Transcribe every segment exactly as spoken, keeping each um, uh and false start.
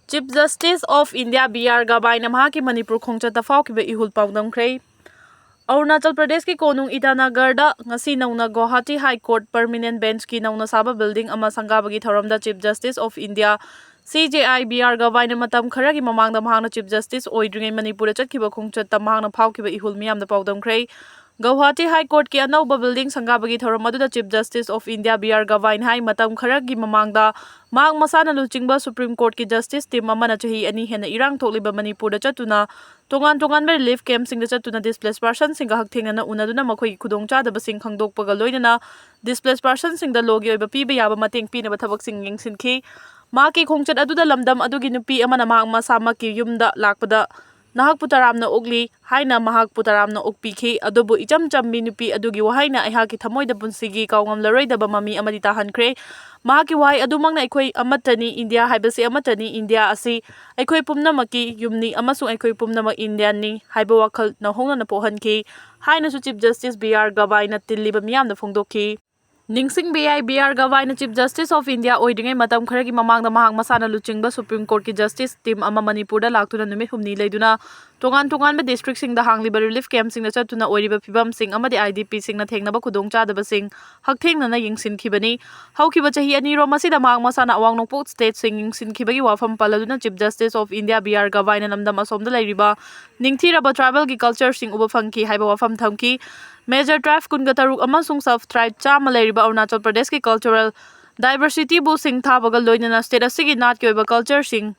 Chief Justice of India B R Gavai ꯅ ꯃꯍꯥꯛꯀꯤ ꯃꯅꯤꯄꯨꯔ ꯈꯣꯡꯆꯠꯇ ꯐꯥꯎꯈꯤꯕ ꯏꯍꯨꯜ ꯄꯥꯎꯗꯝꯈ꯭ꯔꯦ꯫ ꯑꯔꯨꯅꯥꯆꯜ ꯄ꯭ꯔꯗꯦꯁꯀꯤ ꯀꯣꯅꯨꯡ ꯏꯇꯥꯅꯒꯔꯗ ꯉꯁꯤ ꯅꯧꯅ Guwahati High Court Permanent Bench ꯀꯤ ꯅꯧꯅ ꯁꯥꯕ building ꯑꯃ ꯁꯪꯒꯥꯕꯒꯤ ꯊꯧꯔꯝꯗ Chief Justice of India, C J I, B R Gavai ꯅ ꯃꯇꯝ ꯈꯔꯒꯤ ꯃꯃꯥꯡꯗ ꯃꯍꯥꯛꯅ Chief Justice ꯑꯣꯏꯗ꯭ꯔꯤꯉꯩ ꯃꯅꯤꯄꯨꯔꯗ ꯆꯠꯈꯤꯕ ꯈꯣꯡꯆꯠꯇ ꯃꯍꯥꯛꯅ ꯐꯥꯎꯈꯤꯕ ꯏꯍꯨꯜ ꯃꯤꯌꯥꯝꯗ ꯄꯥꯎꯗꯝꯈ꯭ꯔꯦ꯫ ꯒꯧꯍꯥꯇꯤ High Court ꯀꯤ ꯑꯅꯧꯕ building ꯁꯪꯒꯥꯕꯒꯤ ꯊꯧꯔꯝ ꯑꯗꯨꯗ Chief Justice of India B R Gavai ꯅ ꯍꯥꯏ, ꯃꯇꯝ ꯈꯔꯒꯤ ꯃꯃꯥꯡꯗ ꯃꯍꯥꯛ ꯃꯁꯥꯅ ꯂꯨꯆꯤꯡꯕ Supreme Court ꯀꯤ justice team ꯑꯃꯅ ꯆꯍꯤ ꯑꯅꯤ ꯍꯦꯟꯅ ꯏꯔꯥꯡ ꯊꯣꯛꯂꯤꯕ ꯃꯅꯤꯄꯨꯔꯗ ꯆꯠꯇꯨꯅ, ꯇꯣꯉꯥꯟ ꯇꯣꯉꯥꯟꯕ relief camp ꯁꯤꯡꯗ ꯆꯠꯇꯨꯅ displaced person ꯁꯤꯡꯒ ꯍꯛꯊꯦꯡꯅꯅ ꯎꯅꯗꯨꯅ ꯃꯈꯣꯏꯒꯤ ꯈꯨꯗꯣꯡꯆꯥꯗꯕꯁꯤꯡ ꯈꯪꯗꯣꯛꯄꯒ ꯂꯣꯏꯅꯅ displaced person ꯁꯤꯡꯗ law ꯒꯤ ꯑꯣꯏꯕ ꯄꯤꯕ ꯌꯥꯕ ꯃꯇꯦꯡ ꯄꯤꯅꯕ ꯊꯕꯛꯁꯤꯡ ꯌꯦꯡꯁꯤꯟꯈꯤ꯫ ꯃꯍꯥꯛꯀꯤ ꯈꯣꯡꯆꯠ ꯑꯗꯨꯗ ꯂꯝꯗꯝ ꯑꯗꯨꯒꯤ ꯅꯨꯄꯤ ꯑꯃꯅ ꯃꯍꯥꯛ ꯃꯁꯥꯃꯛꯀꯤ ꯌꯨꯝꯗ ꯂꯥꯛꯄꯗ "ꯅꯍꯥꯛꯄꯨ ꯇꯔꯥꯝꯅ ꯑꯣꯛꯂꯤ" ꯍꯥꯏꯅ ꯃꯍꯥꯛꯄꯨ ꯇꯔꯥꯝꯅ ꯑꯣꯛꯄꯤꯈꯤ꯫ ꯑꯗꯨꯕꯨ ꯏꯆꯝ ꯆꯝꯕꯤ ꯅꯨꯄꯤ ꯑꯗꯨꯒꯤ ꯋꯥꯍꯩꯅ ꯑꯩꯍꯥꯛꯀꯤ ꯊꯃꯣꯏꯗ ꯄꯨꯟꯁꯤꯒꯤ ꯀꯥꯎꯉꯝꯂꯔꯣꯏꯗꯕ ꯃꯃꯤ ꯑꯃꯗꯤ ꯇꯥꯍꯟꯈ꯭ꯔꯦ꯫ ꯃꯍꯥꯛꯀꯤ ꯋꯥꯍꯩ ꯑꯗꯨꯃꯛꯅ "ꯑꯩꯈꯣꯏ ꯑꯃꯠꯇꯅꯤ, ꯏꯟꯗꯤꯌꯥ ꯍꯥꯏꯕꯁꯤ ꯑꯃꯠꯇꯅꯤ, ꯏꯟꯗꯤꯌꯥ ꯑꯁꯤ ꯑꯩꯈꯣꯏ ꯄꯨꯝꯅꯃꯛꯀꯤ ꯌꯨꯝꯅꯤ ꯑꯃꯁꯨꯡ ꯑꯩꯈꯣꯏ ꯄꯨꯝꯅꯃꯛ ꯏꯟꯗꯤꯌꯥꯟꯅꯤ" ꯍꯥꯏꯕ ꯋꯥꯈꯜ ꯅꯧꯍꯧꯅꯅ ꯄꯣꯛꯍꯟꯈꯤ ꯍꯥꯏꯅꯁꯨ Chief Justice B R Gavai ꯅ ꯇꯤꯜꯂꯤꯕ ꯃꯤꯌꯥꯝꯗ ꯐꯣꯡꯗꯣꯛꯈꯤ꯫ ꯅꯤꯡꯁꯤꯡꯕ ꯌꯥꯏ, B R Gavai ꯅ Chief Justice of India ꯑꯣꯏꯗ꯭ꯔꯤꯉꯩ ꯃꯇꯝ ꯈꯔꯒꯤ ꯃꯃꯥꯡꯗ ꯃꯍꯥꯛ ꯃꯁꯥꯅ ꯂꯨꯆꯤꯡꯕ Supreme Court ꯀꯤ justice team ꯑꯃ ꯃꯅꯤꯄꯨꯔꯗ ꯂꯥꯛꯇꯨꯅ ꯅꯨꯃꯤꯠ ꯍꯨꯝꯅꯤ ꯂꯩꯗꯨꯅ ꯇꯣꯉꯥꯟ ꯇꯣꯉꯥꯟꯕ district ꯁꯤꯡꯗ ꯍꯥꯡꯂꯤꯕ relief camp ꯁꯤꯡꯗ ꯆꯠꯇꯨꯅ ꯑꯣꯏꯔꯤꯕ ꯐꯤꯚꯝꯁꯤꯡ ꯑꯃꯗꯤ I D P ꯁꯤꯡꯅ ꯊꯦꯡꯅꯕ ꯈꯨꯗꯣꯡꯆꯥꯗꯕꯁꯤꯡ ꯍꯛꯊꯦꯡꯅꯅ ꯌꯦꯡꯁꯤꯟꯈꯤꯕꯅꯤ꯫ ꯍꯧꯈꯤꯕ ꯆꯍꯤ ꯑꯅꯤꯔꯣꯝ ꯑꯁꯤꯗ ꯃꯍꯥꯛ ꯃꯁꯥꯅ ꯑꯋꯥꯡ ꯅꯣꯡꯄꯣꯛ state ꯁꯤꯡ ꯌꯦꯡꯁꯤꯟꯈꯤꯕꯒꯤ ꯋꯥꯐꯝ ꯄꯜꯂꯗꯨꯅ Chief Justice of India B R Gavai ꯅ ꯂꯝꯗꯝ ꯑꯁꯣꯝꯗ ꯂꯩꯔꯤꯕ ꯅꯤꯡꯊꯤꯔꯕ tribal ꯒꯤ culture ꯁꯤꯡ ꯎꯕ ꯐꯪꯈꯤ ꯍꯥꯏꯕ ꯋꯥꯐꯝ ꯊꯝꯈꯤ꯫ Major tribe ꯀꯨꯟꯒ ꯇꯔꯨꯛ ꯑꯃꯁꯨꯡ sub tribe ꯆꯥꯝꯃ ꯂꯩꯔꯤꯕ ꯑꯔꯨꯅꯥꯆꯜ ꯄ꯭ꯔꯗꯦꯁꯀꯤ cultural diversity ꯕꯨ ꯁꯤꯡꯊꯥꯕꯒ ꯂꯣꯏꯅꯅ state ꯑꯁꯤꯒꯤ ꯅꯥꯠꯀꯤ ꯑꯣꯏꯕ culture ꯁꯤꯡ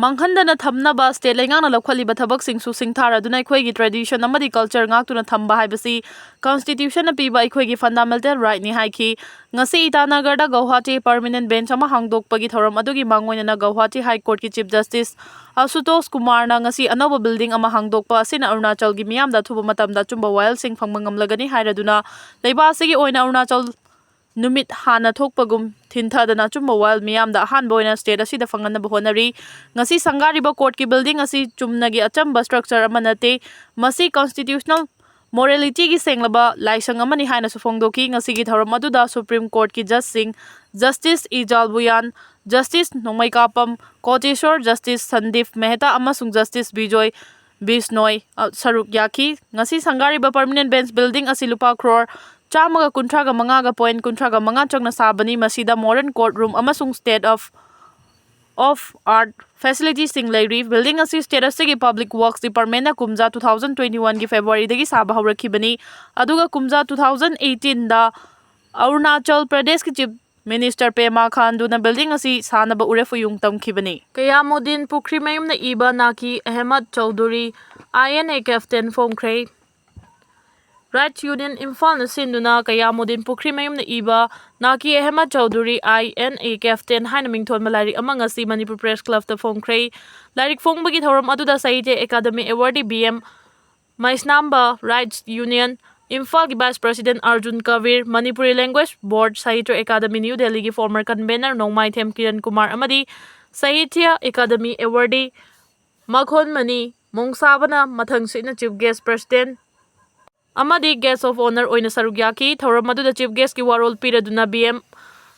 ꯃꯥꯡꯍꯟꯗꯅ ꯊꯝꯅꯕ state ꯂꯩꯉꯥꯛꯅ ꯂꯧꯈꯠꯂꯤꯕ ꯊꯕꯛꯁꯤꯡꯁꯨ ꯁꯤꯡꯊꯥꯔꯗꯨꯅ ꯑꯩꯈꯣꯏꯒꯤ tradition ꯑꯃꯗꯤ culture ꯉꯥꯛꯇꯨꯅ ꯊꯝꯕ ꯍꯥꯏꯕꯁꯤ constitution ꯅ ꯄꯤꯕ ꯑꯩꯈꯣꯏꯒꯤ fundamental right ꯅꯤ ꯍꯥꯏꯈꯤ꯫ ꯉꯁꯤ ꯏꯇꯥꯅꯒꯔꯗ ꯒꯧꯍꯥꯇꯤ permanent bench ꯑꯃ ꯍꯥꯡꯗꯣꯛꯄꯒꯤ ꯊꯧꯔꯝ ꯑꯗꯨꯒꯤ ꯃꯥꯡꯑꯣꯏꯅꯅ ꯒꯧꯍꯥꯇꯤ High Court ꯀꯤ Chief Justice ꯑꯁꯨꯇꯣꯁ ꯀꯨꯃꯥꯔꯅ ꯉꯁꯤ ꯑꯅꯧꯕ building ꯑꯃ ꯍꯥꯡꯗꯣꯛꯄ ꯑꯁꯤꯅ ꯑꯔꯨꯅꯥꯆꯜꯒꯤ ꯃꯤꯌꯥꯝꯗ ꯑꯊꯨꯕ ꯃꯇꯝꯗ ꯑꯆꯨꯝꯕ ꯋꯥꯌꯦꯜꯁꯤꯡ ꯐꯪꯕ ꯉꯝꯂꯒꯅꯤ ꯍꯥꯏꯔꯗꯨꯅ, ꯂꯩꯕꯥꯛ ꯑꯁꯤꯒꯤ ꯑꯣꯏꯅ ꯑꯔꯨꯅꯥꯆꯜ ꯅꯨꯃꯤꯠ ꯍꯥꯟꯅ ꯊꯣꯛꯄꯒꯨꯝ ꯊꯤꯟꯊꯗꯅ ꯑꯆꯨꯝꯕ ꯋꯥꯌꯦꯜ ꯃꯤꯌꯥꯝꯗ ꯑꯍꯥꯟꯕ ꯑꯣꯏꯅ state ꯑꯁꯤꯗ ꯐꯪꯍꯟꯅꯕ ꯍꯣꯠꯅꯔꯤ꯫ ꯉꯁꯤ ꯁꯪꯒꯥꯔꯤꯕ court ꯀꯤ building ꯑꯁꯤ ꯆꯨꯝꯅꯒꯤ ꯑꯆꯝꯕ structure ꯑꯃ ꯅꯠꯇꯦ꯫ ꯃꯁꯤ constitutional morality ꯒꯤ ꯁꯦꯡꯂꯕ ꯂꯥꯏꯁꯪ ꯑꯃꯅꯤ ꯍꯥꯏꯅꯁꯨ ꯐꯣꯡꯗꯣꯛꯈꯤ꯫ ꯉꯁꯤꯒꯤ ꯊꯧꯔꯝ ꯑꯗꯨꯗ Supreme Court ꯀꯤ judge ꯁꯤꯡ Justice ꯏꯖꯥꯜ ꯕꯨꯌꯥꯟ, Justice ꯅꯣꯡꯃꯩꯀꯥꯄꯝ ꯀꯣꯇꯦꯁꯣꯔ, Justice Sandeep Mehta ꯑꯃꯁꯨꯡ Justice ꯕꯤꯖꯣꯏ ꯕꯤꯁꯅꯣꯏ, ꯑ, ꯁꯔꯨꯛ ꯌꯥꯈꯤ꯫ ꯉꯁꯤ ꯁꯪꯒꯥꯔꯤꯕ permanent bench building ꯑꯁꯤ ꯂꯨꯄꯥ ꯀ꯭ꯔꯣꯔ ꯆꯥꯝꯃꯒ ꯀꯨꯟꯊ꯭ꯔꯥꯒ ꯃꯉꯥꯒ point ꯀꯨꯟꯊ꯭ꯔꯥꯒ ꯃꯉꯥ ꯆꯪꯅ ꯁꯥꯕꯅꯤ꯫ ꯃꯁꯤꯗ modern court room ꯑꯃꯁꯨꯡ state of of art facility ꯁꯤꯡ ꯂꯩꯔꯤ꯫ Building ꯑꯁꯤ state ꯑꯁꯤꯒꯤ Public Works Department ꯅ ꯀꯨꯝꯖꯥ two thousand twenty one ꯒꯤ February ꯗꯒꯤ ꯁꯥꯕ ꯍꯧꯔꯛꯈꯤꯕꯅꯤ, ꯑꯗꯨꯒ ꯀꯨꯝꯖꯥ two thousand eighteen ꯗ ꯑꯔꯨꯅꯥꯆꯜ ꯄ꯭ꯔꯗꯦꯁꯀꯤ Chief Minister ꯄꯦꯃꯥ ꯈꯥꯟꯗꯨꯅ building ꯑꯁꯤ ꯁꯥꯅꯕ ꯎꯔꯦꯞ ꯎꯌꯨꯡ ꯇꯝꯈꯤꯕꯅꯤ꯫ ꯀꯌꯥꯃꯨꯗꯤꯟ ꯄꯨꯈ꯭ꯔꯤꯃꯌꯨꯝꯅ ꯏꯕ ꯅꯥꯀꯤ Ahmad Chaudhuri, I N A captain ꯐꯣꯡꯈ꯭ꯔꯦ꯫ Rights Union ꯏꯝꯐꯥꯜꯅ ꯁꯤꯟꯗꯨꯅ ꯀꯌꯥꯃꯨꯗꯤꯟ ꯄꯨꯈ꯭ꯔꯤꯃꯌꯨꯝꯅ ꯏꯕ ꯅꯥꯀꯤ Ahmad Chaudhuri, I N A captain ꯍꯥꯏꯅ ꯃꯤꯡꯊꯣꯟꯕ ꯂꯥꯏꯔꯤꯛ ꯑꯃ ꯉꯁꯤ ꯃꯅꯤꯄꯨꯔ Press Club ꯇ ꯐꯣꯡꯈ꯭ꯔꯦ꯫ ꯂꯥꯏꯔꯤꯛ ꯐꯣꯡꯕꯒꯤ ꯊꯧꯔꯝ ꯑꯗꯨꯗ Sahitya Academy Awardee B M ꯃꯩꯁꯅꯥꯝꯕ, Rights Union ꯏꯝꯐꯥꯜꯒꯤ Vice President Arjun Kabir, Manipuri Language Board, Sahitya Academy New Delhi ꯒꯤ former convener ꯅꯣꯡꯃꯥꯏꯊꯦꯝ ꯀꯤꯔꯟ ꯀꯨꯃꯥꯔ ꯑꯃꯗꯤ Sahitya Academy Awardee ꯃꯈꯣꯟꯃꯅꯤ ꯃꯣꯡꯁꯥꯕꯅ ꯃꯊꯪꯁꯤꯠꯅ Chief Guest, President ꯑꯃꯗꯤ Guest of Honour ꯑꯣꯏꯅ ꯁꯔꯨꯛ ꯌꯥꯈꯤ꯫ ꯊꯧꯔꯝ ꯑꯗꯨꯗ Chief Guest ꯀꯤ ꯋꯥꯔꯣꯜ ꯄꯤꯔꯗꯨꯅ B M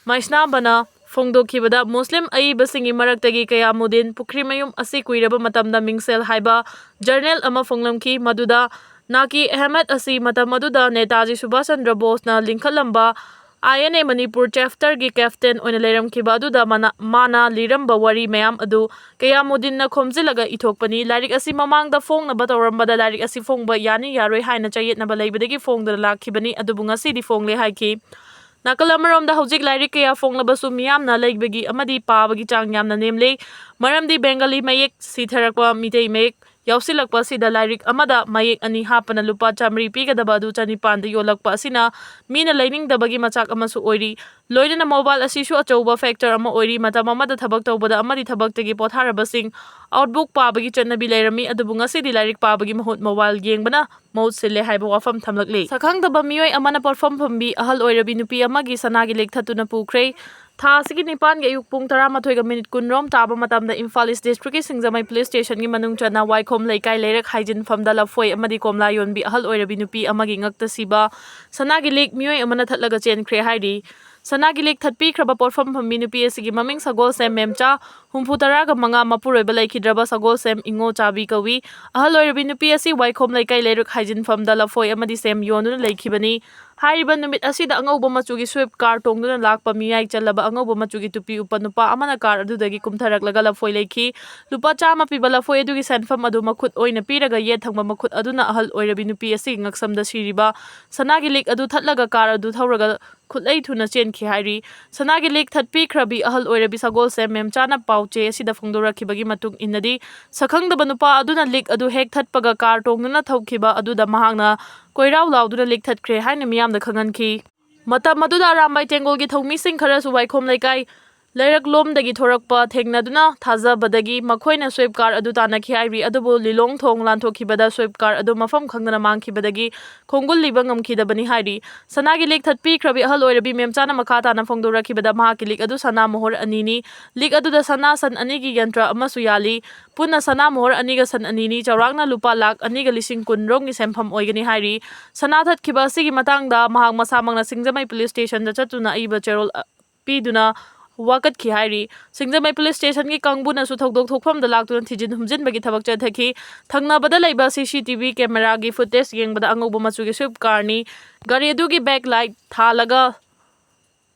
ꯃꯩꯁꯅꯥꯝꯕꯅ ꯐꯣꯡꯗꯣꯛꯈꯤꯕꯗ, ꯃꯨꯁꯂꯤꯝ ꯑꯏꯕꯁꯤꯡꯒꯤ ꯃꯔꯛꯇꯒꯤ ꯀꯌꯥꯃꯨꯗꯤꯟ ꯄꯨꯈ꯭ꯔꯤꯃꯌꯨꯝ ꯑꯁꯤ ꯀꯨꯏꯔꯕ ꯃꯇꯝꯗ ꯃꯤꯡꯁꯦꯜ ꯍꯥꯏꯕ journal ꯑꯃ ꯐꯣꯡꯂꯝꯈꯤ, ꯃꯗꯨꯗ ꯅꯥꯀꯤ ꯑꯍꯃꯗ ꯑꯁꯤ ꯃꯇꯝ ꯑꯗꯨꯗ ꯅꯦꯇꯥꯖꯤ ꯁꯨꯚꯥꯁ ꯆꯟꯗ꯭ꯔ ꯕꯣꯁꯅ ꯂꯤꯡꯈꯠꯂꯝꯕ I N A Manipur chapter ꯒꯤ captain ꯑꯣꯏꯅ ꯂꯩꯔꯝꯈꯤꯕ ꯑꯗꯨꯗ ꯃꯅ-, ꯃꯥꯅ ꯂꯤꯔꯝꯕ ꯋꯥꯔꯤ ꯃꯌꯥꯝ ꯑꯗꯨ ꯀꯌꯥꯃꯨꯗꯤꯟꯅ ꯈꯣꯝꯖꯤꯜꯂꯒ ꯏꯊꯣꯛꯄꯅꯤ꯫ ꯂꯥꯏꯔꯤꯛ ꯑꯁꯤ ꯃꯃꯥꯡꯗ ꯐꯣꯡꯅꯕ ꯇꯧꯔꯝꯕꯗ ꯂꯥꯏꯔꯤꯛ ꯑꯁꯤ ꯐꯣꯡꯕ ꯌꯥꯅꯤ ꯌꯥꯔꯣꯏ ꯍꯥꯏꯅ ꯆꯌꯦꯠꯅꯕ ꯂꯩꯕꯗꯒꯤ ꯐꯣꯡꯗꯅ ꯂꯥꯛꯈꯤꯕꯅꯤ, ꯑꯗꯨꯕꯨ ꯉꯁꯤꯗꯤ ꯐꯣꯡꯂꯦ ꯍꯥꯏꯈꯤ꯫ ꯅꯥꯀꯜ ꯑꯃꯔꯣꯝꯗ ꯍꯧꯖꯤꯛ ꯂꯥꯏꯔꯤꯛ ꯀꯌꯥ ꯐꯣꯡꯂꯕꯁꯨ ꯃꯤꯌꯥꯝꯅ ꯂꯩꯕꯒꯤ ꯑꯃꯗꯤ ꯄꯥꯕꯒꯤ ꯆꯥꯡ ꯌꯥꯝꯅ ꯅꯦꯝꯂꯦ꯫ ꯃꯔꯝꯗꯤ ꯕꯦꯡꯒꯂꯤ ꯃꯌꯦꯛ ꯁꯤꯊꯔꯛꯄ, ꯃꯤꯇꯩ ꯃꯌꯦꯛ ꯌꯥꯎꯁꯤꯜꯂꯛꯄ ꯑꯁꯤꯗ ꯂꯥꯏꯔꯤꯛ ꯑꯃꯗ ꯃꯌꯦꯛ ꯑꯅꯤ ꯍꯥꯞꯄꯅ ꯂꯨꯄꯥ ꯆꯥꯃꯔꯤ ꯄꯤꯒꯗꯕ ꯑꯗꯨ ꯆꯅꯤꯄꯥꯟꯗ ꯌꯣꯜꯂꯛꯄ ꯑꯁꯤꯅ ꯃꯤꯅ ꯂꯩꯅꯤꯡꯗꯕꯒꯤ ꯃꯆꯥꯛ ꯑꯃꯁꯨ ꯑꯣꯏꯔꯤ꯫ ꯂꯣꯏꯅꯅ mobile ꯑꯁꯤꯁꯨ ꯑꯆꯧꯕ factor ꯑꯃ ꯑꯣꯏꯔꯤ꯫ ꯃꯇꯝ ꯑꯃꯗ ꯊꯕꯛ ꯇꯧꯕꯗ ꯑꯃꯗꯤ ꯊꯕꯛꯇꯒꯤ ꯄꯣꯊꯥꯔꯕꯁꯤꯡ outbook ꯄꯥꯕꯒꯤ ꯆꯠꯅꯕꯤ ꯂꯩꯔꯝꯃꯤ, ꯑꯗꯨꯕꯨ ꯉꯁꯤꯗꯤ ꯂꯥꯏꯔꯤꯛ ꯄꯥꯕꯒꯤ ꯃꯍꯨꯠ mobile ꯌꯦꯡꯕꯅ ꯃꯍꯨꯠ ꯁꯤꯜꯂꯦ ꯍꯥꯏꯕ ꯋꯥꯐꯝ ꯊꯝꯂꯛꯂꯤ꯫ ꯁꯛꯈꯪꯗꯕ ꯃꯤꯑꯣꯏ ꯑꯃꯅ ꯄꯣꯠꯐꯝ ꯐꯝꯕꯤ ꯑꯍꯜ ꯑꯣꯏꯔꯕꯤ ꯅꯨꯄꯤ ꯑꯃꯒꯤ ꯁꯅꯥꯒꯤ ꯂꯤꯛ ꯊꯠꯇꯨꯅ ꯄꯨꯈ꯭ꯔꯦ꯫ ꯊꯥ ꯑꯁꯤꯒꯤ ꯅꯤꯄꯥꯟꯒꯤ ꯑꯌꯨꯛ ꯄꯨꯡ ꯇꯔꯥꯃꯥꯊꯣꯏꯒ minute ꯀꯨꯟꯔꯣꯝ ꯇꯥꯕ ꯃꯇꯝꯗ ꯏꯝꯐꯥꯜ East District ꯀꯤ ꯁꯤꯡꯖꯃꯩ police station ꯒꯤ ꯃꯅꯨꯡ ꯆꯟꯅ ꯋꯥꯏꯈꯣꯝ ꯂꯩꯀꯥꯏ ꯂꯩꯔꯛ ꯍꯥꯏꯖꯤꯟꯐꯝꯗ ꯂꯐꯣꯏ ꯑꯃꯗꯤ ꯀꯣꯝꯂꯥ ꯌꯣꯟꯕꯤ ꯑꯍꯜ ꯑꯣꯏꯔꯕꯤ ꯅꯨꯄꯤ ꯑꯃꯒꯤ ꯉꯛꯇ ꯁꯤꯕ ꯁꯅꯥꯒꯤ ꯂꯤꯛ ꯃꯤꯑꯣꯏ ꯑꯃꯅ ꯊꯠꯂꯒ ꯆꯦꯟꯈ꯭ꯔꯦ ꯍꯥꯏꯔꯤ꯫ ꯁꯅꯥꯒꯤ ꯂꯤꯛ ꯊꯠꯄꯤꯈ꯭ꯔꯕ ꯄꯣꯠꯐꯝ ꯐꯝꯕꯤ ꯅꯨꯄꯤ ꯑꯁꯤꯒꯤ ꯃꯃꯤꯡ ꯁꯒꯣꯜꯁꯦꯝ ꯃꯦꯝꯆꯥ, ꯍꯨꯝꯐꯨ ꯇꯔꯥꯒ ꯃꯉꯥ, ꯃꯄꯨꯔꯣꯏꯕ ꯂꯩꯈꯤꯗ꯭ꯔꯕ ꯁꯒꯣꯜꯁꯦꯝ ꯏꯉꯣ ꯆꯥꯕꯤ ꯀꯧꯏ꯫ ꯑꯍꯜ ꯑꯣꯏꯔꯕꯤ ꯅꯨꯄꯤ ꯑꯁꯤ ꯋꯥꯏꯈꯣꯝ ꯂꯩꯀꯥꯏ ꯂꯩꯔꯛ ꯍꯥꯏꯖꯤꯟꯐꯝꯗ ꯂꯐꯣꯏ ꯑꯃꯗꯤ ꯁꯦꯝ ꯌꯣꯟꯗꯨꯅ ꯂꯩꯈꯤꯕꯅꯤ꯫ ꯍꯥꯏꯔꯤꯕ ꯅꯨꯃꯤꯠ ꯑꯁꯤꯗ ꯑꯉꯧꯕ ꯃꯆꯨꯒꯤ ꯁ꯭ꯋꯤꯐ ꯀꯥꯔ ꯇꯣꯡꯗꯨꯅ ꯂꯥꯛꯄ ꯃꯤꯌꯥꯏ ꯆꯜꯂꯕ ꯑꯉꯧꯕ ꯃꯆꯨꯒꯤ ꯇꯨꯄꯤ ꯎꯞꯄ ꯅꯨꯄꯥ ꯑꯃꯅ ꯀꯥꯔ ꯑꯗꯨꯗꯒꯤ ꯀꯨꯝꯊꯔꯛꯂꯒ ꯂꯐꯣꯏ ꯂꯩꯈꯤ꯫ ꯂꯨꯄꯥ ꯆꯥꯝꯃ ꯄꯤꯕ ꯂꯐꯣꯏ ꯑꯗꯨꯒꯤ ꯁꯦꯟꯐꯝ ꯑꯗꯨ ꯃꯈꯨꯠ ꯑꯣꯏꯅ ꯄꯤꯔꯒ ꯌꯦꯠ ꯊꯪꯕ ꯃꯈꯨꯠ ꯑꯗꯨꯅ ꯑꯍꯜ ꯑꯣꯏꯔꯕꯤ ꯅꯨꯄꯤ ꯑꯁꯤꯒꯤ ꯉꯛꯁꯝꯗ ꯁꯤꯔꯤꯕ ꯁꯅꯥꯒꯤ ꯂꯤꯛ ꯑꯗꯨ ꯊꯠꯂꯒ ꯀꯥꯔ ꯑꯗꯨ ꯊꯧꯔꯒ ꯈꯨꯠꯂꯩ ꯊꯨꯅ ꯆꯦꯟꯈꯤ ꯍꯥꯏꯔꯤ꯫ ꯁꯅꯥꯒꯤ ꯂꯤꯛ ꯊꯠꯄꯤꯈ꯭ꯔꯕꯤ ꯑꯍꯜ ꯑꯣꯏꯔꯕꯤ ꯁꯒꯣꯜꯁꯦꯝ ꯃꯦꯝꯆꯥꯅ ꯄꯥꯎ ꯆꯦ ꯑꯁꯤꯗ ꯐꯣꯡꯗꯣꯔꯛꯈꯤꯕꯒꯤ ꯃꯇꯨꯡ ꯏꯟꯅꯗꯤ, ꯁꯛꯈꯪꯗꯕ ꯅꯨꯄꯥ ꯑꯗꯨꯅ ꯂꯤꯛ ꯑꯗꯨ ꯍꯦꯛ ꯊꯠꯄꯒ ꯀꯥꯔ ꯇꯣꯡꯗꯨꯅ ꯊꯧꯈꯤꯕ ꯑꯗꯨꯗ ꯃꯍꯥꯛꯅ ꯀꯣꯏꯔꯥꯎ ꯂꯥꯎꯗꯨꯅ ꯂꯤꯛ ꯊꯠꯈ꯭ꯔꯦ ꯍꯥꯏꯅ ꯃꯤꯌꯥꯝꯗ ꯈꯪꯍꯟꯈꯤ꯫ ꯃꯇꯝ ꯑꯗꯨꯗ ꯑꯔꯥꯝꯕꯥꯏ ꯇꯦꯡꯒꯣꯜꯒꯤ ꯊꯧꯃꯤꯁꯤꯡ ꯈꯔꯁꯨ ꯋꯥꯏꯈꯣꯝ ꯂꯩꯀꯥꯏ ꯂꯩꯔꯛꯂꯣꯝꯗꯒꯤ ꯊꯣꯔꯛꯄ ꯊꯦꯡꯅꯗꯨꯅ ꯊꯥꯖꯕꯗꯒꯤ ꯃꯈꯣꯏꯅ ꯁ꯭ꯋꯤꯞ ꯀꯥꯔ ꯑꯗꯨ ꯇꯥꯟꯅꯈꯤ ꯍꯥꯏꯔꯤ꯫ ꯑꯗꯨꯕꯨ ꯂꯤꯂꯣꯡ ꯊꯣꯡ ꯂꯥꯟꯊꯣꯛꯈꯤꯕꯗ ꯁ꯭ꯋꯤꯞ ꯀꯥꯔ ꯑꯗꯨ ꯃꯐꯝ ꯈꯪꯗꯅ ꯃꯥꯡꯈꯤꯕꯗꯒꯤ ꯈꯣꯡꯒꯨꯜ ꯂꯤꯕ ꯉꯝꯈꯤꯗꯕꯅꯤ ꯍꯥꯏꯔꯤ꯫ ꯁꯅꯥꯒꯤ ꯂꯤꯛ ꯊꯠꯄꯤꯈ꯭ꯔꯕꯤ ꯑꯍꯜ ꯑꯣꯏꯔꯕꯤ ꯃꯦꯝꯆꯥꯅ ꯃꯈꯥ ꯇꯥꯅ ꯐꯣꯡꯗꯣꯔꯛꯈꯤꯕꯗ, ꯃꯍꯥꯛꯀꯤ ꯂꯤꯛ ꯑꯗꯨ ꯁꯅꯥ ꯃꯣꯍꯣꯔ ꯑꯅꯤꯅꯤ꯫ ꯂꯤꯛ ꯑꯗꯨꯗ ꯁꯅꯥ ꯁꯟ ꯑꯅꯤꯒꯤ ꯌꯟꯇ꯭ꯔ ꯑꯃꯁꯨ ꯌꯥꯜꯂꯤ꯫ ꯄꯨꯟꯅ ꯁꯅꯥ ꯃꯣꯍꯣꯔ ꯑꯅꯤꯒ ꯁꯟ ꯑꯅꯤꯅꯤ꯫ ꯆꯥꯎꯔꯥꯛꯅ ꯂꯨꯄꯥ ꯂꯥꯈ ꯑꯅꯤꯒ ꯂꯤꯁꯤꯡ ꯀꯨꯟ ꯔꯣꯝꯒꯤ ꯁꯦꯟꯐꯝ ꯑꯣꯏꯒꯅꯤ ꯍꯥꯏꯔꯤ꯫ ꯁꯅꯥ ꯊꯠꯈꯤꯕ ꯑꯁꯤꯒꯤ ꯃꯇꯥꯡꯗ ꯃꯍꯥꯛ ꯃꯁꯥꯃꯛꯅ ꯁꯤꯡꯖꯃꯩ ꯄꯨꯂꯤꯁ ꯁ꯭ꯇꯦꯁꯟꯗ ꯆꯠꯇꯨꯅ ꯑꯏꯕ ꯆꯦꯔꯣꯜ, ꯑ, ꯄꯤꯗꯨꯅ ꯋꯥꯀꯠꯈꯤ ꯍꯥꯏꯔꯤ꯫ ꯁꯤꯡꯖꯃꯩ ꯄꯨꯂꯤꯁ ꯁ꯭ꯇꯦꯁꯟꯒꯤ ꯀꯥꯡꯕꯨꯅꯁꯨ ꯊꯧꯗꯣꯛ ꯊꯣꯛꯐꯝꯗ ꯂꯥꯛꯇꯨꯅ ꯊꯤꯖꯤꯟ ꯍꯨꯝꯖꯤꯟꯕꯒꯤ ꯊꯕꯛ ꯆꯠꯊꯈꯤ꯫ ꯊꯪꯅꯕꯗ ꯂꯩꯕ ꯁꯤ ꯁꯤ ꯇꯤ ꯚꯤ ꯀꯦꯃꯦꯔꯥꯒꯤ ꯐꯨꯇꯦꯖ ꯌꯦꯡꯕꯗ ꯑꯉꯧꯕ ꯃꯆꯨꯒꯤ ꯁ꯭ꯋꯤꯐ ꯀꯥꯔꯅꯤ꯫ ꯒꯥꯔꯤ ꯑꯗꯨꯒꯤ ꯕꯦꯛ ꯂꯥꯏꯠ ꯊꯥꯜꯂꯒ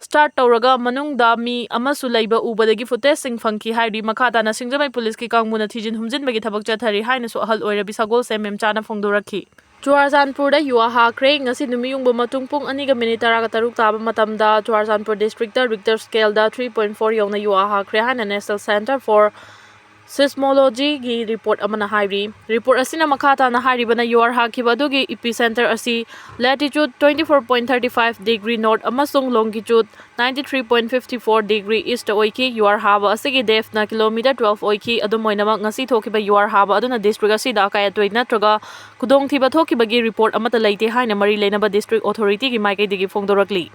ꯁ꯭ꯇꯥꯔꯠ ꯇꯧꯔꯒ ꯃꯅꯨꯡꯗ ꯃꯤ ꯑꯃꯁꯨ ꯂꯩꯕ ꯎꯕꯗꯒꯤ ꯐꯨꯇꯦꯖꯁꯤꯡ ꯐꯪꯈꯤ ꯍꯥꯏꯔꯤ꯫ ꯃꯈꯥ ꯇꯥꯅ ꯁꯤꯡꯖꯃꯩ ꯄꯨꯂꯤꯁꯀꯤ ꯀꯥꯡꯕꯨꯅ ꯊꯤꯖꯤꯟ ꯍꯨꯝꯖꯤꯟꯕꯒꯤ ꯊꯕꯛ ꯆꯠꯊꯔꯤ ꯍꯥꯏꯅꯁꯨ ꯑꯍꯜ ꯑꯣꯏꯔꯕꯤ ꯁꯒꯣꯜꯁꯦꯝ ꯃꯦꯝꯆꯥꯅ ꯐꯣꯡꯗꯣꯔꯛꯈꯤ꯫ ꯆꯨꯔꯥꯆꯥꯟꯄꯨꯔꯗ ꯌꯨ ꯑꯥ ꯍꯥꯈ꯭ꯔꯦ꯫ ꯉꯁꯤ ꯅꯨꯃꯤꯠꯌꯨꯡꯕ ꯃꯇꯨꯡ ꯄꯨꯡ ꯑꯅꯤꯒ ꯃꯤꯅꯤꯠ ꯇꯔꯥꯒ ꯇꯔꯨꯛ ꯇꯥꯕ ꯃꯇꯝꯗ ꯆꯨꯔꯥꯆꯥꯟꯄꯨꯔ ꯗꯤꯁꯇ꯭ꯔꯤꯛꯇ ꯔꯤꯛꯇꯔ ꯁ꯭ꯀꯦꯜꯗ ꯊ꯭ꯔꯤ ꯄꯣꯏꯟꯠ ꯐꯣꯔ ꯌꯧꯅ ꯌꯨ ꯑꯥ ꯍꯥꯈ꯭ꯔꯦ ꯍꯥꯏꯅ National Centre for Seismologyꯒꯤ ꯔꯤꯄꯣꯔꯠ ꯑꯃꯅ ꯍꯥꯏꯔꯤ꯫ ꯔꯤꯄꯣꯔꯠ ꯑꯁꯤꯅ ꯃꯈꯥ ꯇꯥꯅ ꯍꯥꯏꯔꯤꯕꯅ, ꯌꯨ ꯑꯥꯔ ꯍꯥꯈꯤꯕ ꯑꯗꯨꯒꯤ ꯏꯄꯤ ꯁꯦꯟꯇꯔ ꯑꯁꯤ latitude twenty four point thirty five degree north ꯑꯃꯁꯨꯡ longitude ninety three point fifty four degree east ꯑꯣꯏꯈꯤ꯫ ꯌꯨ ꯑꯥꯔ ꯍꯥꯕ ꯑꯁꯤꯒꯤ depthꯅ kilometre twelve ꯑꯣꯏꯈꯤ꯫ ꯑꯗꯨꯝ ꯑꯣꯏꯅꯃꯛ, ꯉꯁꯤ ꯊꯣꯛꯈꯤꯕ ꯌꯨ ꯑꯥꯔ ꯍꯥꯕ ꯑꯗꯨꯅ ꯗꯤꯁꯇ꯭ꯔꯤꯛ ꯑꯁꯤꯗ ꯑꯀꯥꯏ ꯑꯇꯣꯏ ꯅꯠꯇ꯭ꯔꯒ ꯈꯨꯗꯣꯡꯊꯤꯕ ꯊꯣꯛꯈꯤꯕꯒꯤ ꯔꯤꯄꯣꯔꯠ ꯑꯃꯠꯇ ꯂꯩꯇꯦ ꯍꯥꯏꯅ ꯃꯔꯤ ꯂꯩꯅꯕ ꯗꯤꯁꯇ꯭ꯔꯤꯛ ꯑꯣꯊꯣꯔꯤꯇꯤꯒꯤ ꯃꯥꯏꯀꯩꯗꯒꯤ ꯐꯣꯡꯗꯣꯔꯛꯂꯤ꯫